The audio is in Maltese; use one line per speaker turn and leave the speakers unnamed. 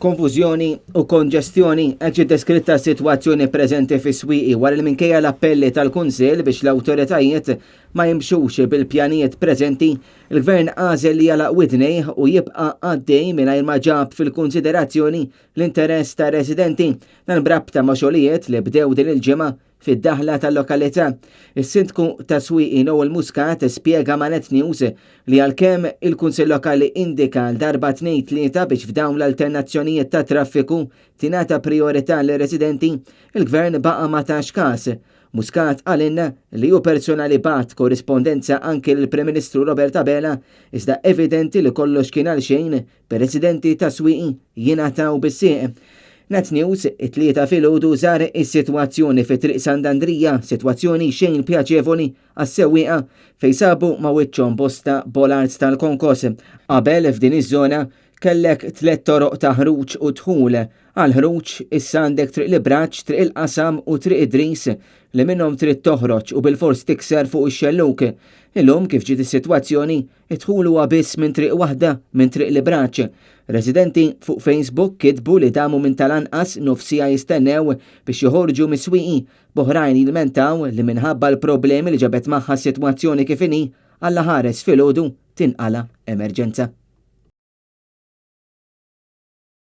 Konfużjoni u konġestjoni hekk ġiet deskritta s-sitwazzjoni preżenti fis-Swieqi wara li minkejja l-appelli tal-Kunsill biex l-awtoritajiet ma jimxux bil-pjanijiet preżenti, il-Gvern għażel li jagħlaq widnejh u jibqa' għaddej mingħajr ma ġab fil-kunsiderazzjoni l-interess tar-residenti. Dan b'rabta ma' xogħlijiet li bdew din il-ġimgħa Fid-daħla tal-lokalità, is-Sindku ta' Swieqi Noel Muscat spjega ma' Net News li għalkemm il-Kunsill Lokali indika għal darba tnejn tlieta biex f'dawn l-alternazzjonijiet tat-traffiku tingħata prijorità lir-residenti, il-Gvern baqa' ma tax każ. Muscat qalilna li hu personali bagħat korrispondenza anki lill-Prim Ministru Robert Abela iżda evidenti li kollox kien għalxejn bir-residenti ta' Swieqi jingħataw bis-sieq. Net News, it-Tlieta filgħodu żar is-sitwazzjoni fi Triq Sant'Andrija, sitwazzjoni xejn pjaċevoli għas-sewwieqa fejn sabu ma' wiċċhom bosta bollards tal-konkos. Qabel f'din iż-żona kellek tlett toroq ta' ħruġ u dħul. Għall-ħruġ issa għandek Triq l-Ibraġġ, Triq il-Qasam u Triq Idris li minnhom trid toħroġ u bilfors tikser fuq ix-xellug. Illum kif ġiet is-sitwazzjoni, Id-dħul huwa biss minn triq waħda, minn Triq l-Ibraġ. Residenti fuq Facebook kitbu li damu minn tal-anqas nofs siegħa jistennew biex joħorġu mis-Swieqi, b'oħrajn jilmentaw li minħabba l-problemi li ġabet magħha s-sitwazzjoni kif inhi, Alla ħares filgħodu tinqala' emerġenza.